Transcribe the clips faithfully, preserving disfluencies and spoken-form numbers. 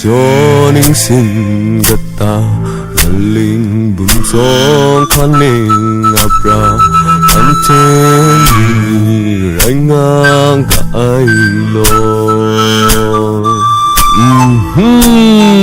Jaw ningsin kata, laling bum tsawng hkan ning apra, anhte ni rai nga ga ai law. Mhm.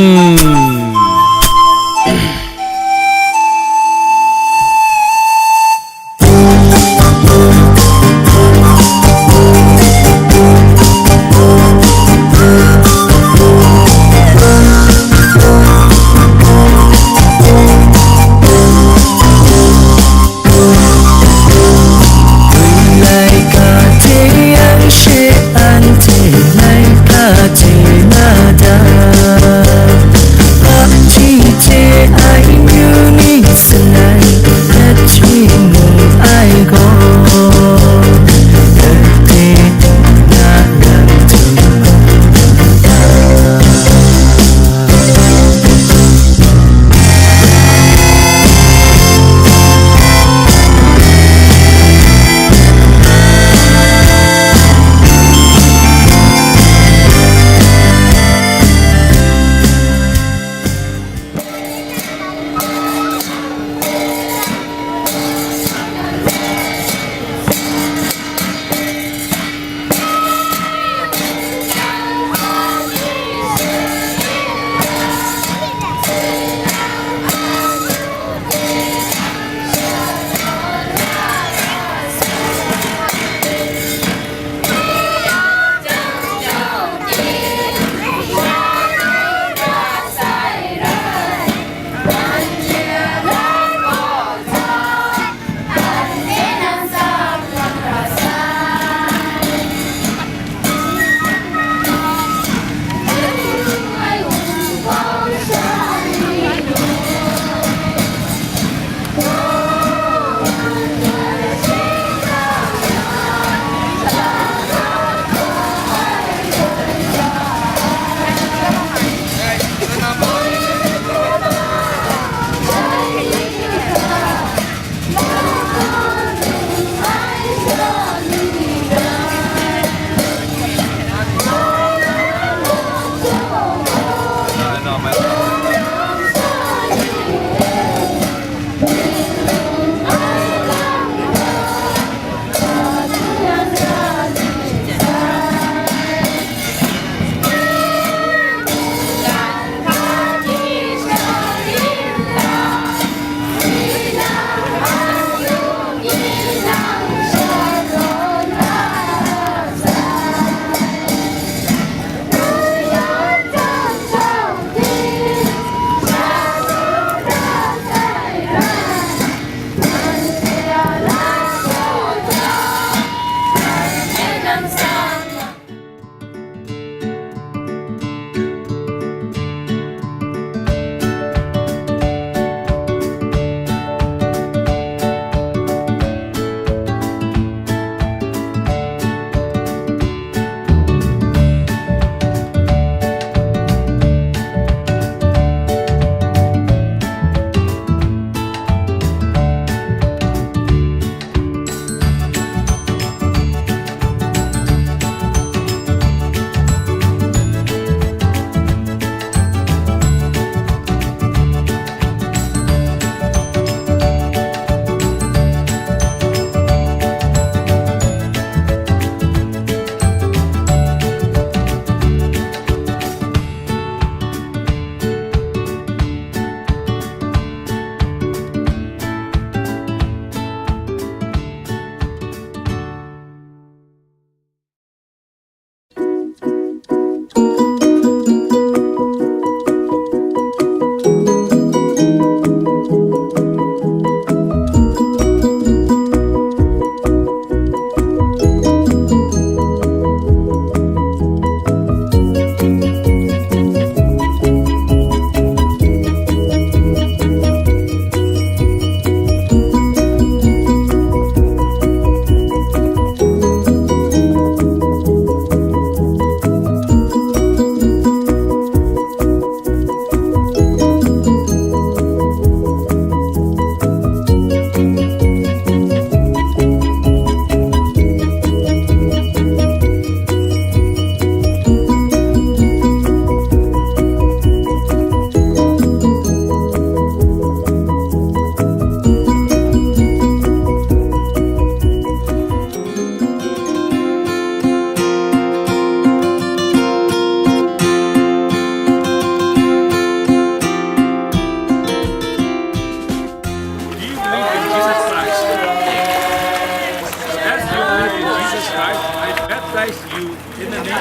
Baptize you in the name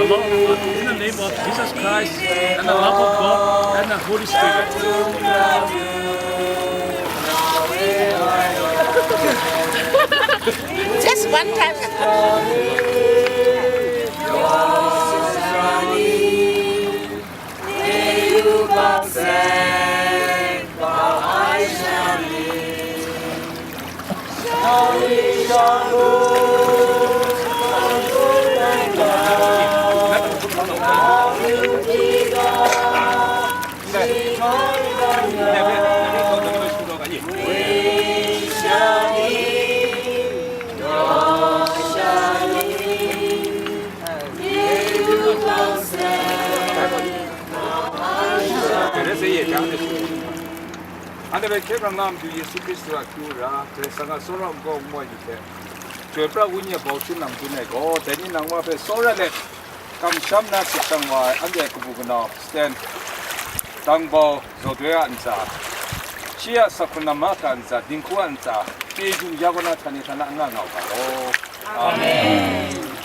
of the Lord, in the name of Jesus Christ, and the love of God, and the Holy Spirit. Just one time. Anhte hpe hkye hkrang na Madu Yesu Hkristu a akyu ra, Karai Kasang a tsawra nkau nmoi ni hte, Chyoi pra Wenyi a bau hpyen na madun e gaw, dai ni nang wa hpe tsawra let, kamsham na sit shang wa ai anhte a kabu kanau, Sten, Dangbau, Zawdoi a ntsa, shi a Sakhunam mahka a ntsa, dinghku a ntsa, chyeju ya kaw na htani htana n nga nga u ga law. Amen.